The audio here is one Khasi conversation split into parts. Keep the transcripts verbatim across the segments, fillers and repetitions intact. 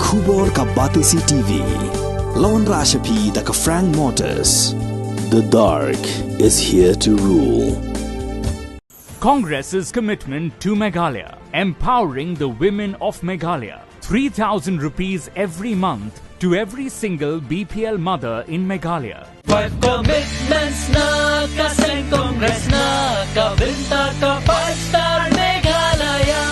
Khubor ka Batesi T V. Lawan Rashapi da ka Frank Motors. The dark is here to rule. Congress's commitment to Meghalaya, empowering the women of Meghalaya. Three thousand rupees every month to every single B P L mother in Meghalaya. Five commitments na ka seng Congress na ka bynta ka five star Meghalaya.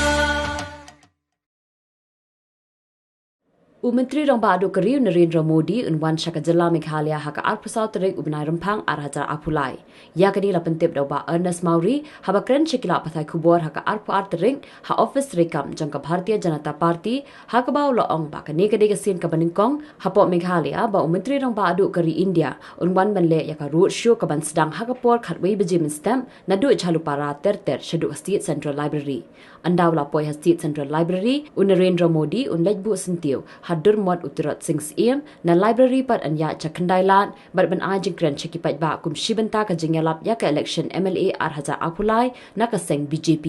U Myntri Rangbah Duh ka Ri u Narendra Modi un wan sha ka jylla Meghalaya ha ka arphew saw tarik u bnai Rymphang ar hajar arphew lai. Ïa kane la pyntip da u Bah Ernest Mawrie haba kren sha ki lad pathai khubor ha ka arphew ar tarik ha office treikam jong ka Bharatiya Janata Party, ha kaba u la ong ba kane ka dei ka sien kaba nyngkong hapoh Meghalaya ba u Myntri Rangbah Duh ka Ri India un wan ban leh ïa ka road show kaban sdang ha ka por khatwei baje mynstep naduh Jhalupara ter ter shaduh ka State Central Library. Ynda u la poi ha State Central Library, u Narendra Modi un leit buh syntiew ha dur mot u Tirot Sing Syiem, na library pat yn ïaid sha khyndai lad bad ban ai jingkren sha ki paidbah kum shi bynta ka jingïalap ïa ka election M L A ar hajar arphew lai na ka seng B J P.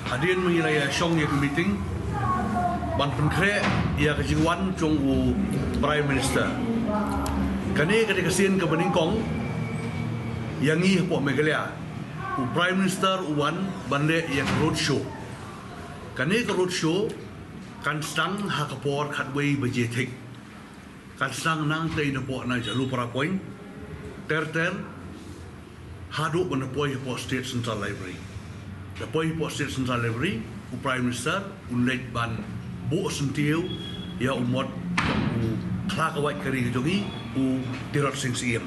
Hadien ma ngi la ïa shong ïa ka meeting ban pynkhreh ïa ka jingwan jong u Prime Minister. Kane ka dei ka sien kaba nyngkong ïa ngi hapoh Meghalaya u Prime Minister u wan ban leh ïa ka road show. Kane ka road show kan sdang ha ka por khatwei baje thik. Kan sdang nangtei napoh na Jhalupara Point ter ter haduh ban poi hapoh State Central Library. Da poi hapoh State Central Library u Prime Minister un leit ban buh syntiew ïa u mot u khlak ka wait ka ri ka jong ngi u Tirot Sing Syiem.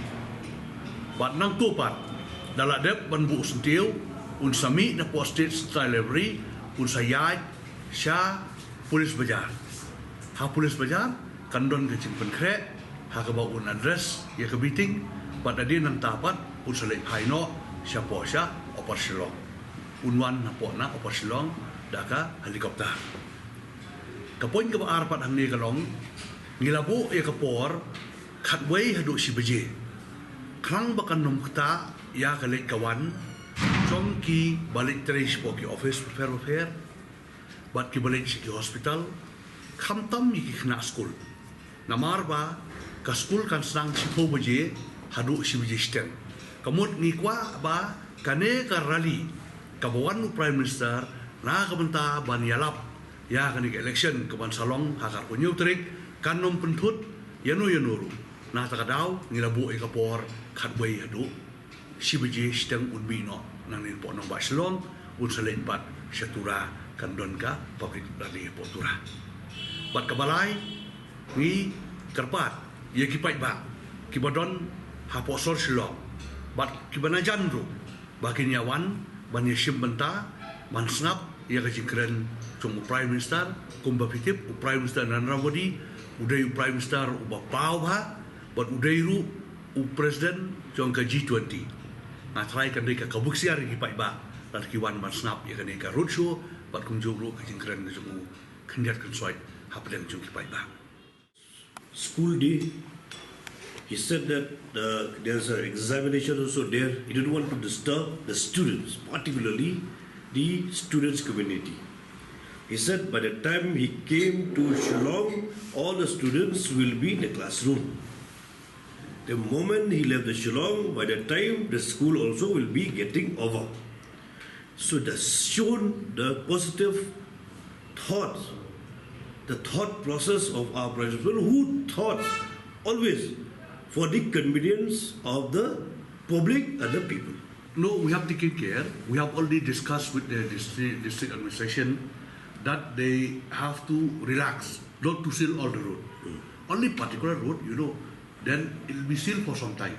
Bad nangta pat da la dep ban buh syntiew un sa mih napoh State Central Library un sa ïaid sha Police Bazar. Ha Police Bazar kan don ka jingpynkhreh ha kaba un address ïa ka meeting bad hadien nangta pat un sa leit phai noh shapoh sha Upper Shillong. Un wan napoh na Upper Shillong da ka helicopter. Ka point kaba ar pat hangne ka long ngi la buh ïa ka por khatwei haduh shi baje. Khnang ba kan nym ktah ïa ka leit ka wan jong kiba leit trei shapoh ki office bapher bapher bad kiba leit sha ki hospital, khamtam ïa ki khynnah skul. Namar ba ka skul kan sdang shiphew baje haduh shi baje shiteng. Ka mut ngi kwah ba kane ka rally kaba wan u Prime Minister na ka bynta ban ïalap ïa kane ka election kaban sa long ha ka arphew hynñiew tarik kan nym pynthut ïano ïano ruh. Na kata ka daw ngi la buh ïa ka por khatwei haduh shi baje shiteng un mih noh nangne hapoh nongbah Shillong un sa leit pat sha Tura kan don ka public rally hapoh Tura. Bad kaba lai ngi kyrpad ïa ki paidbah kiba don hapoh sor Shillong bad kiba na jan ruh ba kin ïa wan ban ïa shim bynta ban sngap ïa ka jingkren jong u Prime Minister. Kumba phi tip u Prime Minister Narendra Modi u dei u Prime Minister uba paw bha bad u dei ruh u President jong ka G twenty. Nga tharai kan dei ka kabu ksiar ïa ki paidbah lada ki wan ban sngap ïa kane ka road show bad kumjuh ruh ka jingkren ka jong u khyndiat khynsoit hapdeng jong ki paidbah. School day, he said that uh, there's an examination also there. He didn't want to disturb the students, particularly the students' community. He said by the time he came to Shillong, all the students will be in the classroom. The moment he left the Shillong, by the time the school also will be getting over. So that's shown the positive thoughts, the thought process of our principal who thought always for the convenience of the public and the people. No, we have taken care. We have already discussed with the district, district administration that they have to relax, not to seal all the road. Only particular road, you know, then it will be sealed for some time.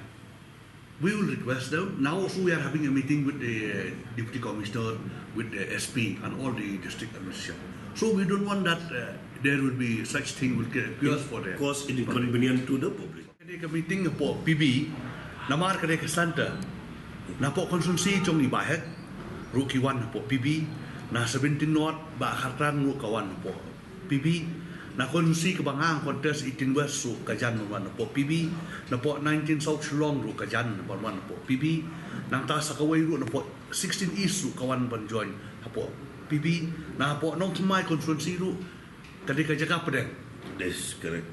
We will request them. Now also we are having a meeting with the uh, deputy commissioner, with the S P and all the district administration. So we don't want that uh, there will be such thing will get appears for them. Cause inconvenience to the public. Kane ka meeting hapoh P B, namar kane ka center, napoh constituency jong i Bahek ruh ki wan hapoh P B, na seventeen North, Bah Khartang ruh ka wan hapoh P B, na constituency kaba nga contest eighteen West ruh ka jan wan hapoh P B, napoh nineteen South Shillong ruh ka jan wan hapoh P B, nangta sa kawei ruh napoh sixteen East ruh ka wan ban join hapoh P B, na hapoh Nongthymmai constituency ruh Ka dei ka jaka pdeng. Yes, correct.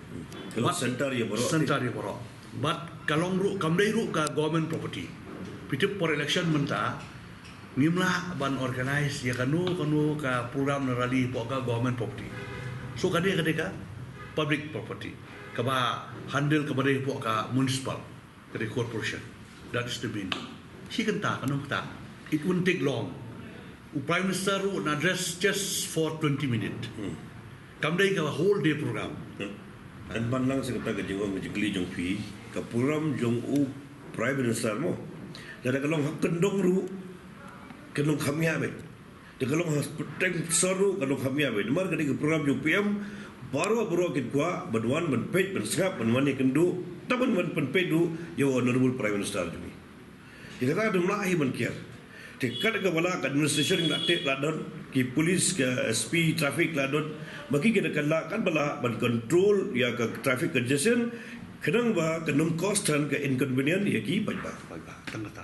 Ka long center ïa baroh. Center ïa baroh. Bad ka long ruh, kam dei ruh ka government property. Phi tip por election mynta, ngim lah ban organize ïa kano kano ka program ne rally hapoh ka government property. So ka dei, ka dei ka public property kaba handle, kaba dei hapoh ka municipal, ka dei corporation. That is the main thing. Shi kynta, kano kynta. It won't take long. U Prime Minister ruh un address just for twenty minutes. Kam dei ka whole day program. Ngan pan lang sa kata ka jingong, ka jingkylli jong phi, ka program jong u Prime Minister mo, lada ka long ha kyndong ruh, kan long kham ïa beit. Da ka long ha pdeng sor ruh, kan long kham ïa beit. Namar ka dei ka program jong P M, baroh baroh kin kwah ban wan ban peit, ban sngap, ban wan ïakynduh, tang ban wan ban peit ruh ïa u Honorable Prime Minister jong ngi. Ïa kata ka dum lah hi ban kiar. Te kat kaba lah ka administration la teh, la don ki police, ka S P traffic la don, ba ki, ki da ka lah, katba lah ban control ïa ka traffic congestion, khnang ba kan ym cause than ka inconvenience ïa ki paidbah. Paidbah, tang kata.